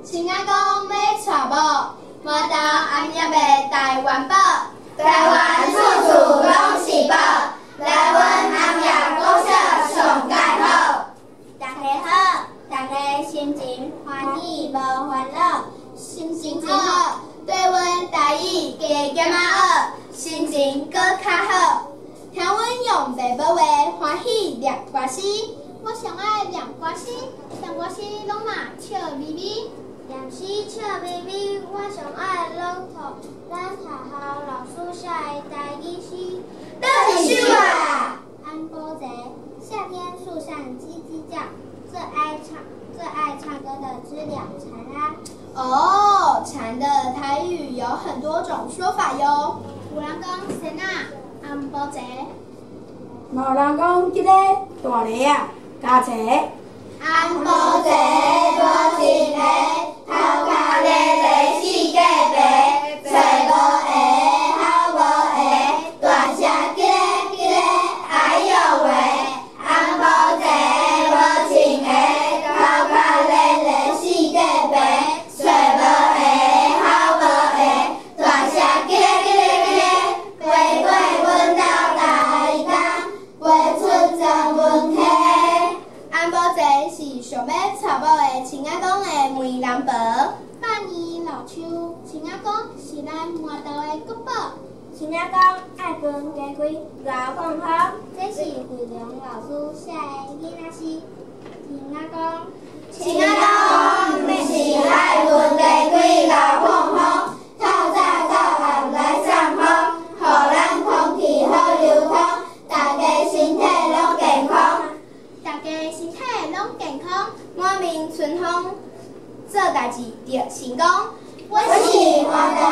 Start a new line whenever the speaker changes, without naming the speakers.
親仔公欲娶某，滿豆暗夜的台灣寶，
台灣處處攏是寶，來阮暗夜國小上蓋好。
大家好，大家心情歡喜無煩惱，
心情好，對阮台語加減仔學，心情閣較好。聽阮用白母話歡喜念歌詩，
我上愛念歌詩，念歌詩攏嘛笑眯眯。
念詩笑眯眯，我上愛朗讀咱學校老師寫的台語詩。
佗一首啊？
紅埔仔，夏天樹上嘰嘰叫，最愛唱歌的知了蟬啊。
哦，蟬的台語有很多種說法喲。
有人講仙仔，紅埔仔。
嘛有人講這個大螺仔，加齊。
紅埔仔無一个，頭殼咧咧四界白，揣無下，好無下，大聲嘰咧嘰咧，哎喲喂！紅埔仔無穿鞋，頭殼咧咧四界白，揣無下，好無下，大聲嘰咧嘰咧嘰咧，飛過阮兜台東，飛出鬃門溪。
紅埔仔是想欲娶某的親仔公的媒人婆。
百年老樹，親仔公是咱麻豆的國寶。
親仔公愛睏雞規流放風，這是惠良老師寫的囡仔詩。親仔公，
親仔公，毋是愛睏雞規流放風，透早到暗來送風，予咱空氣好流通，大家身體攏健康。
大家身體攏健康，
滿面春風，做代誌著成功。
我是麻豆。